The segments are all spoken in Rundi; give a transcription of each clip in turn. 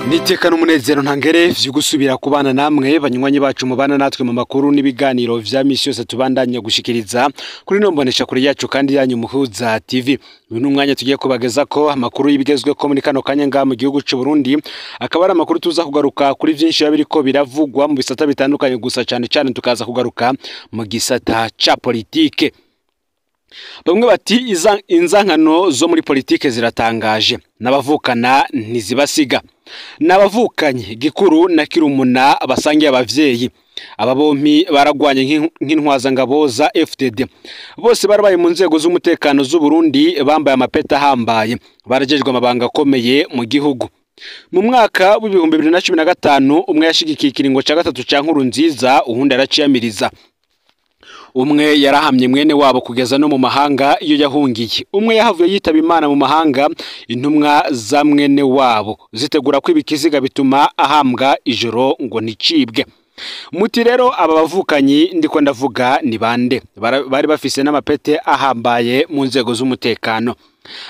Niteka n'umunezero ntangere vyo gusubira kubana namwe banywanyi bacu mubana natwe mu makuru n'ibiganiro vya misi yose tubandanya gushikiriza kuri nombonesha kuri yacu kandi yanyu Muhuza TV. Uyu ni umwanya tugiye kubageza ko amakuru y'ibigezweko muri kano kanya ngaha mu gihugu c'u Burundi, akaba ari amakuru tuza kugaruka kuri vyinshi biba biriko biravugwa mu bisata bitandukanye, gusa cane cane tukaza kugaruka mu gisata ca politike. Bamwe bati inzankano zo muri politike ziratangaje, n'abavukana ntizibasiga. N'abavukanye Gikuru na Kirumuna basangiye abavyeyi, aba bompi baragwanye nk'intwazangabo za FDD. Bose barabaye mu nzego z'umutekano z'u Burundi, bambaye amapeta ahambaye, barajejwe amabanga akomeye mu gihugu. Mu mwaka w'2015 umwe yashigikiye ikiringo ca gatatu ca Nkurunziza, uwundi araciyamiriza. Umwe yarahamye mwene wabo kugeza no mu mahanga iyo yahungiye. Umwe yahavuye yitaba Imana mu mahanga, intumwa za mwene wabo zitegura ko ibikiziga bituma ahambwa ijoro ngo nticibwe. Muti rero aba bavukanyi ndiko ndavuga ni bande? Bari bafise n'amapete ahambaye mu nzego z'umutekano.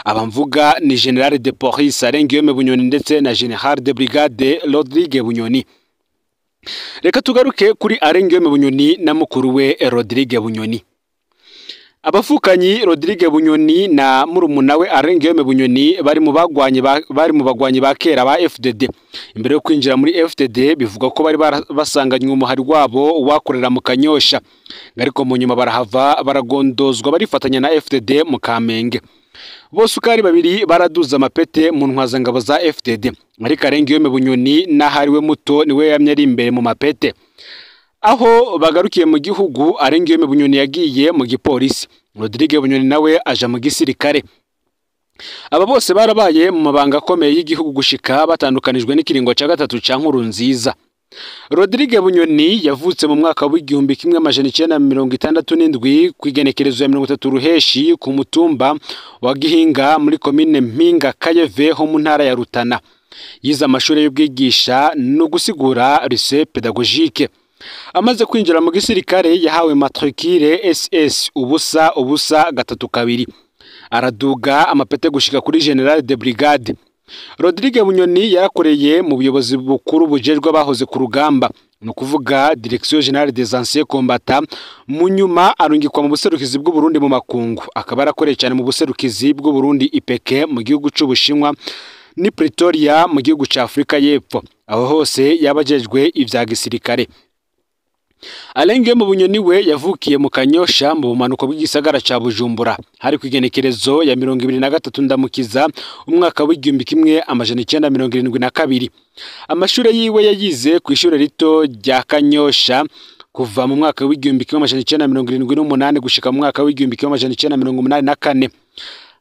Aba mvuga ni General de Police Alain Guillaume Bunyoni ndetse na General de Brigade Rodrigue Bunyoni. Reka tugaruke kuri Alain Guillaume Bunyoni na mukuru we Rodrigue Bunyoni. Abafukanyi Rodrigue Bunyoni na murumuna we Alain Guillaume Bunyoni bari mu bagwanyi bari mu bagwanyi ba kera ba FDD. Imbere yo kwinjira muri FDD bivugwa ko bari basanganywe umuhari wabo wakorera mu Kanyosha, ariko mu nyuma barahava baragondozwa barifatanya na FDD mu Kamenge. Bose uko ari babiri baraduza amapete mu ntwazangabo za FDD, ariko Alain Guillaume Bunyoni n'ahariwe muto niwe yamye ari imbere mu mapete. Aho bagarukiye mu gihugu, Alain Guillaume Bunyoni yagiye mu gipolisi, Rodrigue Bunyoni nawe aja mu gisirikare. Aba bose barabaye mu mabanga akomeye y'igihugu gushika batandukanijwe n'ikiringo ca gatatu ca Nkurunziza. Rodrigue Bunyoni yavutse mu mwaka w'1967 kw'igenekerezo ya 30 Ruheshi ku mutumba wa Gihinga muri komine Mpinga Kayeve ho mu ntara ya Rutana. Yize amashuri y'ubwigisha no gusigura lycée pédagogique. Amaze kwinjira mu gisirikare yahawe matricule SS 0 0 3 2, araduga amapete gushika kuri General de Brigade. Rodrigue Bunyoni yarakoreye mu buyobozi bukuru bujejwe abahoze ku rugamba, ni ukuvuga Direction Générale des Anciens Combattants. Mu nyuma arungikwa mu buserukizi bw'u Burundi mu makungu, akaba yarakoreye cyane mu buserukizi bw'u Burundi IPK mu gihugu c'Ubushinwa ni Pretoria mu gihugu ca Afrika y'Epfo. Aho hose yabajejwe ivya gisirikare. Alain Guillaume Bunyoni we yavukiye mu Kanyosha mu bumanuko bw'igisagara ca Bujumbura, hari kw'igenekerezo ya 23 Ndamukiza umwaka w'1972. Amashure yiwe yayize kw'ishure rito rya Kanyosha kuva mu mwaka w'1978 gushika mu mwaka w'1984.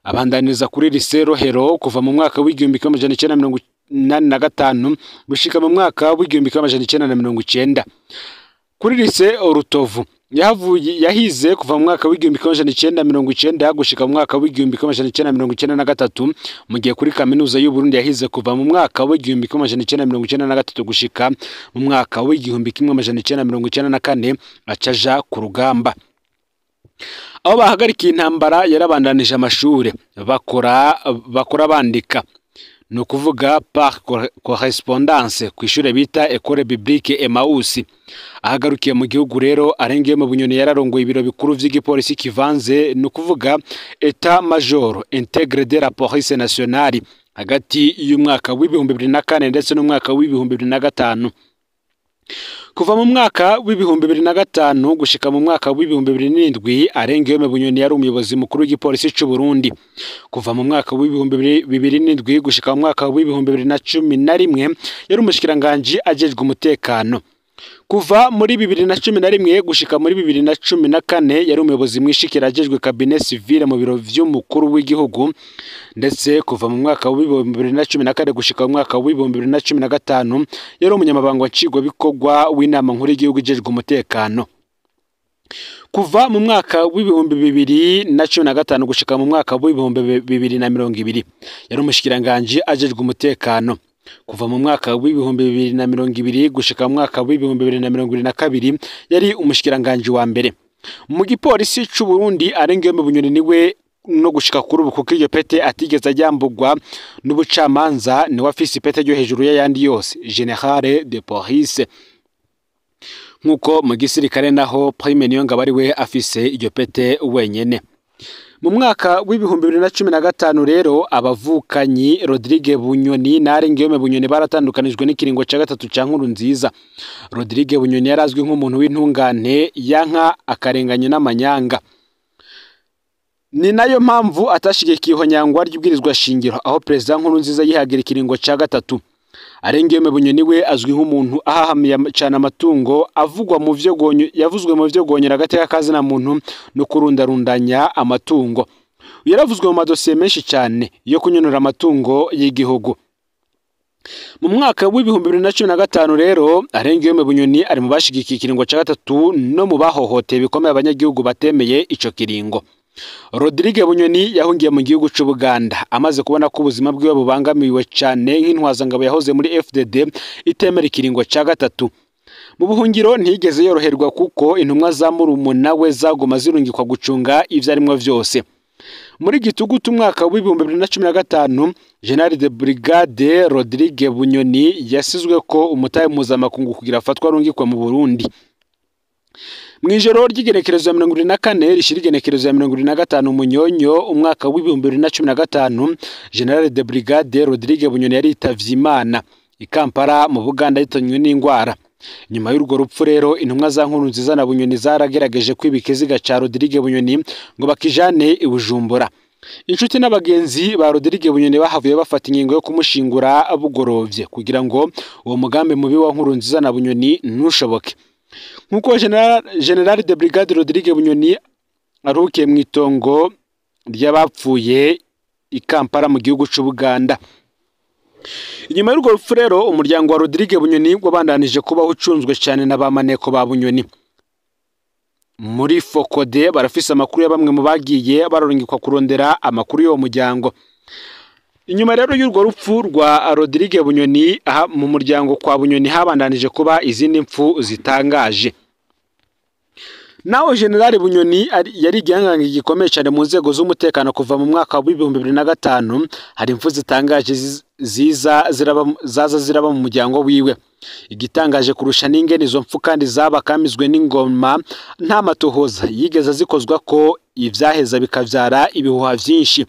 Abandaniriza kuri lycée Rohero kuva mu mwaka w'1985 gushika mu mwaka w'1990. Kuri lycée Rutovu yahavuye yahize kuva mu mwaka w'1990 gushika mu mwaka w'1993, mu gihe kuri kaminuza y'u Burundi yahize kuva mu mwaka w'1993 gushika mu mwaka w'1994 acaja ku rugamba. Aho bahagarikiye intambara yarabandanije amashure bakora bandika, ni ukuvuga par correspondance kw'ishure bita Ecole Biblique Emmaus. Ahagarukiye mu gihugu rero, Alain Guillaume Bunyoni yararongoye ibiro bikuru vy'igipolisi kivanze, ni ukuvuga Etat Major Intègre de la Police Nationale, hagati y'umwaka w'2004 ndetse n'umwaka w'2005. Kuva mu mwaka w'2005 gushika mu mwaka w'2007 Alain Guillaume Bunyoni yari umuyobozi mukuru w'igipolisi c'u Burundi. Kuva mu mwaka w'2007 gushika mu mwaka w'2011 yari umushikiranganji ajejwe umutekano. Kuva muri 2011 gushika muri 2014 yari umuyobozi mwishikira ajejwe cabinet civile mu biro vy'umukuru w'igihugu, ndetse kuva mu mwaka w'2014 gushika mu mwaka w'2015 yari umunyamabanga nshingwabikorwa w'inama nkuru y'igihugu ijejwe umutekano. Kuva mu mwaka w'2015 gushika mu mwaka w'2020 yari umushikiranganji ajejwe umutekano. Kuva mu mwaka w'2020 gushika mu mwaka w'2022 yari umushikiranganji wa mbere. Mu gipolisi c'u Burundi Alain Guillaume Bunyoni niwe no gushika kuri ubu, kuko iryo pete atigeze ajyambugwa n'ubucamanza, niwe afise ipete ryo hejuru y'ayandi yose, General de Police. Nk'uko mu gisirikare naho Prime Niyongabo ari we afise iryo pete wenyene. Mu mwaka w'2015 rero, abavukanyi Rodrigue Bunyoni na Guillaume Bunyoni baratandukanijwe n'ikiringo ca gatatu ca Nkurunziza. Rodrigue Bunyoni yarazwi nk'umuntu w'intungane, yanka akarenganya n'amanyanga. Ni nayo mpamvu atashigikiye ihonyangwa ry'ibwirizwa shingiro aho Perezida Nkurunziza yihagira ikiringo ca gatatu. Guillaume Bunyoni we azwi nk'umuntu ahahamiye cyane amatungo, avugwa mu vyo yavuzwe mu vyo gonyera agateka kazina muntu no kurundarundanya amatungo. Yaravuzwe mu madosiye menshi cyane yo kunyonora amatungo y'igihugu. Mu mwaka w'2015 rero, Guillaume Bunyoni ari mu bashigikiye ikiringo ca gatatu no mu bahohoteye bikomeye abanyagihugu batemeye ico kiringo. Rodrigue Bunyoni yahungiye mu gihugu c'Ubuganda amaze kubona ko ubuzima bwiwe bubangamiwe cyane nk'intwazangabo yahoze muri FDD itemera ikiringo ca gatatu. Mu buhungiro ntiyigeze yoroherwa, kuko intumwa za murumuna we zaguma zirungikwa gucunga ivyo arimwo vyose. Muri gitugutu umwaka w'2015, General de Brigade Rodrigue Bunyoni yasizwe ko umutahe mpuzamakungu kugira afatwa arungikwe mu Burundi. Mw'ijoro ry'igenekerezo ya 74 rishira igenekerezo ya 75 Munyonyo umwaka w'2015, General de Brigade Rodrigue Bunyoni yaritavye Imana i Kampala mu Buganda yitanywe n'ingwara. Nyuma y'urwo rupfu rero, intumwa za Nkurunziza na Bunyoni zaragerageje kwibika ikiziga ca Rodrigue Bunyoni ngo bakijane i Bujumbura. Inshuti n'abagenzi ba Rodrigue Bunyoni bahavuye bafata ingingo yo kumushingura bugorovye kugira ngo uwo mugambi mubi wa Nkurunziza na Bunyoni ntushoboke. Nkuko General de Brigade Rodrigue Bunyoni aruhukiye mu itongo ry'abapfuye i Kampala mu gihugu c'Ubuganda. Inyuma y'urwo rupfu rero, umuryango wa Rodrigue Bunyoni wabandanije kubaho ucunzwe cyane na ba maneko ba Bunyoni. Muri Fokode barafise amakuru ya bamwe mu bagiye bararungikwa kurondera amakuru y'uwo muryango. Inyuma rero y'urwo rupfu rwa Rodrigue Bunyoni, aha mu muryango kwa Bunyoni habandanije kuba izindi mpfu zitangaje. Naho General Bunyoni yari igihangange gikomeye cyane mu nzego z'umutekano kuva mu mwaka w'2005, hari impfu zitangaje zaza ziraba mu muryango wiwe. Igitangaje kurusha n'ingene izo mpfu kandi zabakamizwe n'ingoma nta matohoza yigeze zikozwa, ko ivyaheza bikavyara ibihuha vyinshi.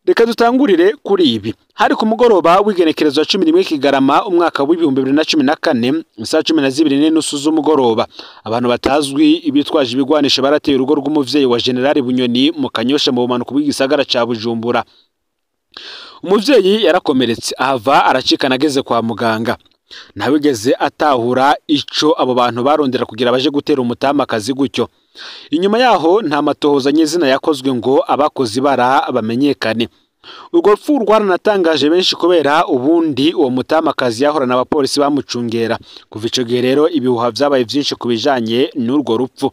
Reka dutangurire kuri ibi. Hari ku mugoroba w'igenekerezo ya 11 Kigarama umwaka w'2014, isaha 12:30 z'umugoroba, abantu batazwi bitwaje ibigwanisho barateye urugo rw'umuvyeyi wa General Bunyoni mu Kanyosha mu bumanuko bw'igisagara ca Bujumbura. Umuvyeyi yarakomeretse ahava aracikana ageze kwa muganga. Ntawigeze atahura ico abo bantu barondera kugira baje gutera umutamakazi gutyo. Inyuma yaho nta matohoza nyezina yakozwe ngo abakozi bara bamenyekane. Urwo rupfu rwaranatangaje benshi kubera ubundi uwo mutamakazi yahorana abapolisi bamucungera. Kuva ico gihe rero ibihuha vyabaye vyinshi ku bijanye n'urwo rupfu.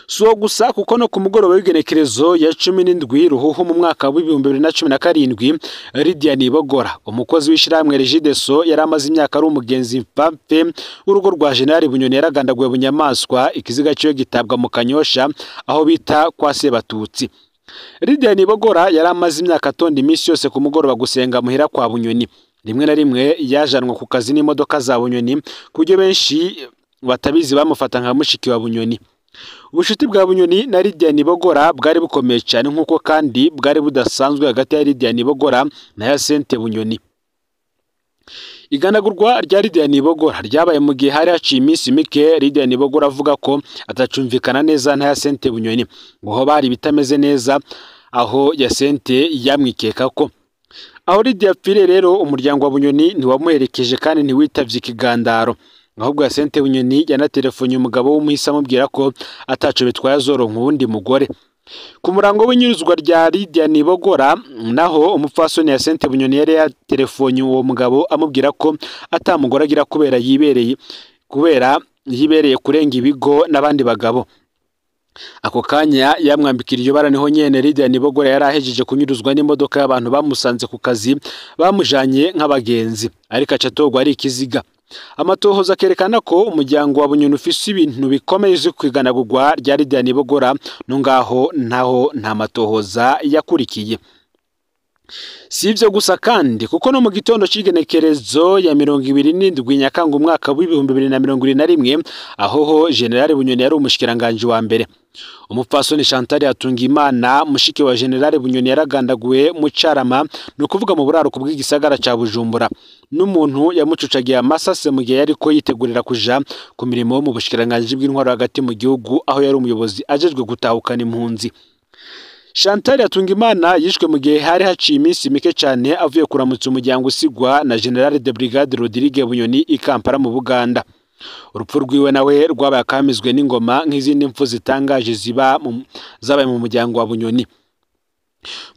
Si uwo gusa, kuko no ku mugoroba w'igenekerezo ya 17 Ruhuhu mu mwaka w'2017, Lydia Nibogora, umukozi w'ishirahamwe Regideso yari amaze imyaka ari umugenzi mpampe w'urugo rwa General Bunyoni, yaragandaguwe bunyamaswa, ikiziga ciwe gitabwa mu Kanyosha aho bita kwa Sebatutsi. Lydia Nibogora yari amaze imyaka atonda iminsi yose ku mugoroba gusenga muhira kwa Bunyoni. Rimwe na rimwe yajanwa ku kazi n'imodoka za Bunyoni, ku buryo benshi batabizi bamufata nka mushiki wa Bunyoni. Ubucuti bwa Bunyoni na Lydia Nibogora bwari bukomeye cyane, nk'uko kandi bwari budasanzwe hagati ya Lydia Nibogora na Yasente Bunyoni. Iganagurwa rya Lydia Nibogora ryabaye mu gihe hari haciye iminsi mike Lydia Nibogora avuga ko atacumvikana neza na Yasente Bunyoni, ngo ho bari bitameze neza aho Yasente yamwikeka ko. Aho Lydia apfiriye rero, umuryango wa Bunyoni ntiwamuherekeje kandi ntiwitavye ikigandaro. Ahubwo Yasente Bunyoni yanatelefonye umugabo w'umuhisi amubwira ko ataco bitwaye azoronka uwundi mugore. Ku murango w'inyuruzwa rya Lydia Nibogora naho, umupfasoni Yasente Bunyoni yari yatelefonye uwo mugabo amubwira ko atamugore agira kubera yibereye kurenga ibigo n'abandi bagabo. Ako kanya yamwambikira iryo bara niho nyene Lydia Nibogora yari ahejeje kunyuruzwa n'imodoka y'abantu bamusanze ku kazi bamujanye nk'abagenzi, ariko aca atorwa ari ikiziga. Amatohoza akerekana ko umuryango wa Bunyoni ufise ibintu bikomeye vyo kwiganagurwa rya Lydia Nibogora, no ngaho ntaho nta matohoza yakurikiye. Si ivyo gusa kandi, kuko no mu gitondo c'igenekerezo ya 27 Nyakanga umwaka w'2021, aho ho General Bunyoni yari umushikiranganje wa mbere, umupfasoni Chantal Hatungimana mushiki wa General Bunyoni yaragandaguwe mu Carama, ni ukuvuga mu buraruko bw'igisagara ca Bujumbura, n'umuntu yamucucagiye amasase mu gihe yariko yitegurira kuja ku mirimo mu bushikiranganje bw'intwaro hagati mu gihugu, aho yari umuyobozi ajejwe gutahukana impunzi. Chantal Hatungimana yishwe mu gihe hari haciye iminsi mike cyane avuye kuramutsa umuryango usigwa na General de Brigade Rodrigue Bunyoni i Kampala mu Buganda. Urupfu rwiwe nawe rwabaye akamizwe n'ingoma nk'izindi mpfu zitangaje zabaye mu muryango wa Bunyoni.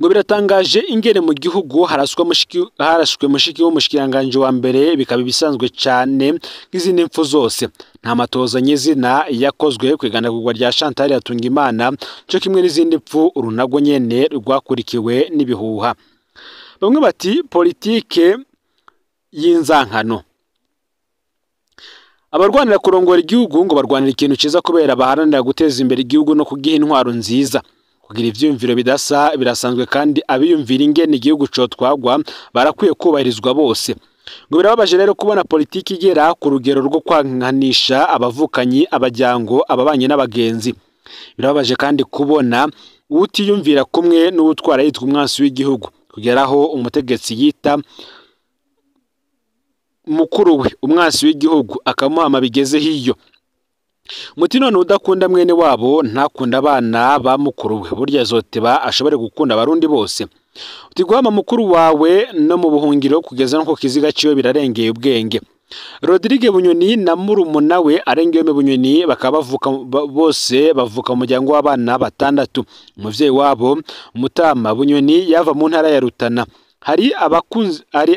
Ngo biratangaje ingene mu gihugu haraswe mushiki w'umushikiranganje wa mbere, bikaba ibisanzwe cyane nk'izindi mpfu zose. Nta matoza nyezina yakozwe kwigandagurwa rya Chantal Hatungimana, cyo kimwe n'izindi mpfu urunago nyene rwakurikiwe n'ibihuha. Bamwe bati politike y'inzankano. Abarwanira kurongora igihugu ngo barwanira ikintu ciza kubera baharanira guteza imbere igihugu no kugiha intwaro nziza. Kugira ivyiyumviro bidasa birasanzwe, kandi abiyumvira ingene igihugu cotwagwa barakwiye kubahirizwa bose. Ngo birababaje rero kubona politiki igera ku rugero rwo kwankanisha abavukanyi, abajyango, ababanyi n'abagenzi. Birababaje kandi kubona utiyumvira kumwe n'uwutwara yitwa umwansi w'igihugu, kugeraho umutegetsi yita mukuru we umwansi w'igihugu akamuhama bigeze hiyo. Muti none udakunda mwene wabo ntakunda abana ba mukuru we, burya zoteba ashobore gukunda abarundi bose. Uti guhama mukuru wawe no mu buhungiro kugeza no ku kiziga ciwe birarengeye ubwenge. Rodrigue Bunyoni na murumuna we Arengeyome Bunyoni bakaba bavuka bose bavuka mu muryango w'abana batandatu. Umuvyeyi wabo Mutama Bunyoni yava mu ntara ya Rutana. Hari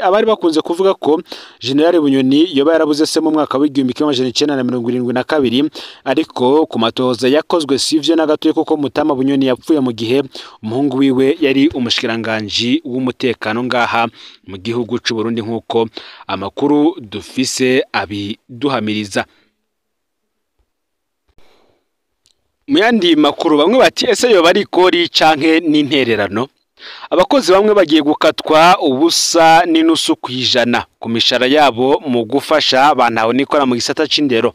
abari bakunze kuvuga ko General Bunyoni yoba yarabuze se mu mwaka w'1972, ariko ku matohoza yakozwe sivyo na gatoye, kuko Mutama Bunyoni yapfuye mu gihe umuhungu wiwe yari umushikiranganje w'umutekano ngaha mu gihugu c'u Burundi, nkuko amakuru dufise abiduhamiriza. Mu yandi makuru bamwe bati ese yoba ari ikori canke n'intererano? Abakozi bamwe bagiye gukatwa ubusa n'inusu kw'ijana ku mishahara yabo mu gufasha bantaho nikora mu gisata c'indero.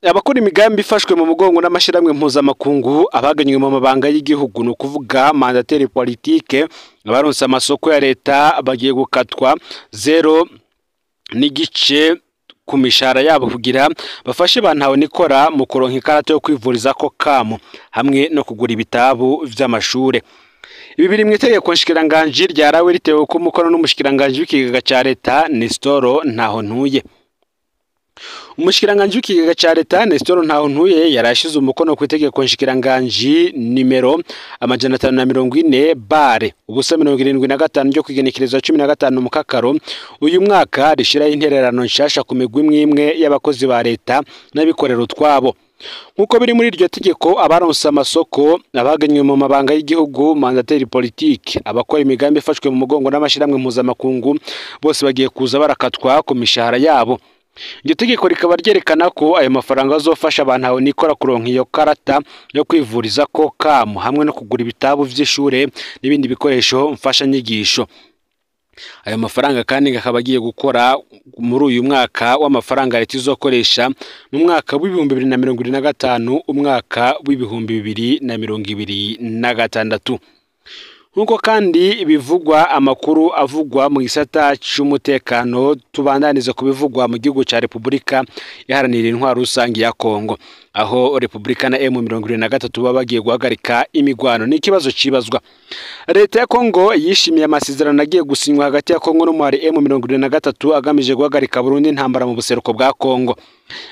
Abakora imigambi ifashwe mu mugongo n'amashirahamwe mpuzamakungu, abaganywe mu mabanga y'igihugu, ni ukuvuga mandateri politike, abaronse amasoko ya leta bagiye gukatwa 0.5 ku mishahara yabo kugira bafashe bantaho nikora mu kuronka ikarata yo kwivuriza ko kamu hamwe no kugura ibitabo vy'amashure. Ibi biri mu itegeko nshikiranganji ryarawe ritewe ko umukono n'umushikiranganje w'ikigega ca leta Nestor Ntahontuye. Umushikiranganje w'ikigega ca leta Nestor Ntahontuye yarashize umukono ku itegeko nshikiranganji nimero 540 bare ubusa 75 ryo kwigenekereza 15 mukakaro uyu mwaka, rishiraho intererano nshasha ku migwi imwe y'abakozi ba leta n'abikorera utwabo. Nkuko biri muri iryo tegeko, abaronse amasoko, abaganywe mu mabanga y'igihugu, mandateri politike, abakora imigambi ifashwe mu mugongo n'amashirahamwe mpuzamakungu, bose bagiye kuza barakatwa ku mishahara yabo. Iryo tegeko rikaba ryerekana ko ayo mafaranga azofasha abantu aho nikora kuronka iyo karata yo kwivuriza ko kamu hamwe no kugura ibitabo vy'ishure n'ibindi bikoresho mfashanyigisho. Ayo mafaranga kandi akaba agiye gukora muri uyu mwaka w'amafaranga leta izokoresha mu mwaka w'2025 umwaka w'2026. Nkuko kandi bivugwa amakuru avugwa mu gisata c'umutekano, tubandaniza kubivugwa mu gihugu ca Republika Iharanira Intwaro Rusangi ya Kongo, aho Republika na M23 baba bagiye guhagarika imigwano. Ni ikibazo cibazwa. Leta ya Kongo yishimiye amasezerano agiye gusinywa hagati ya Kongo n'umuhari M23 agamije guhagarika burundu intambara mu buseruko bwa Kongo.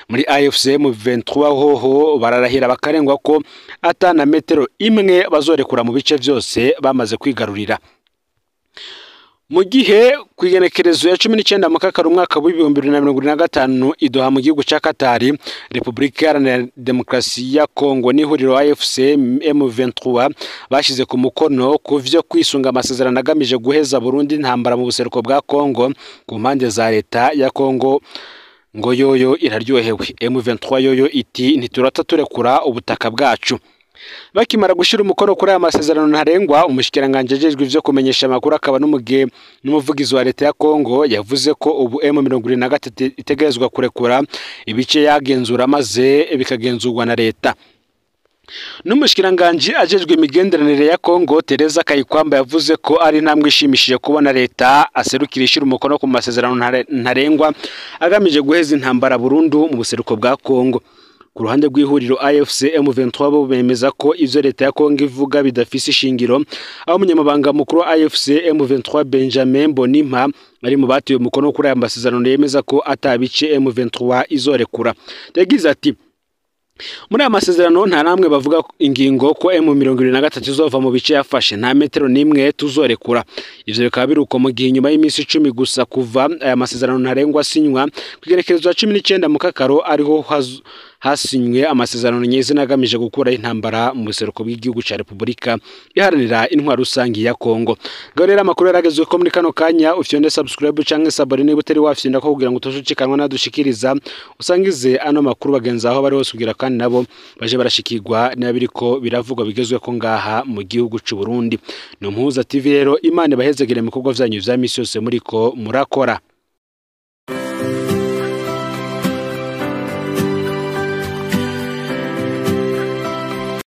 Muri AFC M23 hoho bararahira bakarengwa ko atana metero imwe bazorekura mu bice vyose bamaze kwigarurira. Mu gihe kw'igenekerezo ya 19 Mukakaro umwaka w'2025 i Doha mu gihugu ca Katari, Republika Iharanira Demokarasi ya Kongo n'ihuriro AFC M23 bashize ku mukono ku vyo kwisunga amasezerano agamije guheza burundu intambara mu buseruko bwa Kongo. Ku mpande za leta ya Kongo ngo yoyo iraryohewe, M23 yoyo iti ntiturata turekura ubutaka bwacu. Bakimara gushira umukono kuri aya masezerano ntarengwa, umushikiranganje ajejwe ivyo kumenyesha amakuru akaba n'umuvugizi wa leta ya Kongo yavuze ko ubu M23 itegerezwa kurekura ibice yagenzura maze bikagenzurwa na leta. N'umushikiranganje ajejwe imigenderanire ya Kongo Teresa Kayikwamba yavuze ko ari intambwe ishimishije kubona leta aserukira ishira umukono ku masezerano ntarengwa agamije guheza intambara burundu mu buseruko bwa Kongo. Ku ruhande rw'ihuriro AFC M23 bo bemeza ko ivyo leta ya Kongo ivuga bidafise ishingiro, aho umunyamabanga mukuru wa AFC M23 Benjamin Mbonimpa ari mu batuye umukono kuri aya masezerano yemeza ko atabice M23 izorekura. Yagize ati muri aya masezerano nta namwe bavuga ingingo ko M23 izova mu bice yafashe, nta metero nimwe tuzorekura. Ivyo bikaba biruko mu gihe inyuma y'iminsi 10 gusa kuva aya masezerano ntarengwa asinywa kw'igenekerezo ya 19 Mukakaro ariho hasinywe amasezerano nyezina agamije gukura intambara mu buseruko bw'igihugu ca Republika Iharanira Intwaro Rusangi ya Kongo. Ngaho rero amakuru yaragezwe ko muri kano kanya, ufyonde subscribe canke s'abonner niba utari wafyonda ko kugira ngo utashucikanwa nadushikiriza, usangize ano makuru bagenzi aho bari hose kugira kandi nabo baje barashikirwa n'abiriko biravugwa bigezwe ko ngaha mu gihugu c'u Burundi. No Muhuza TV rero, Imana ibahezegere mu bikorwa vyanyu vya misi yose muriko murakora.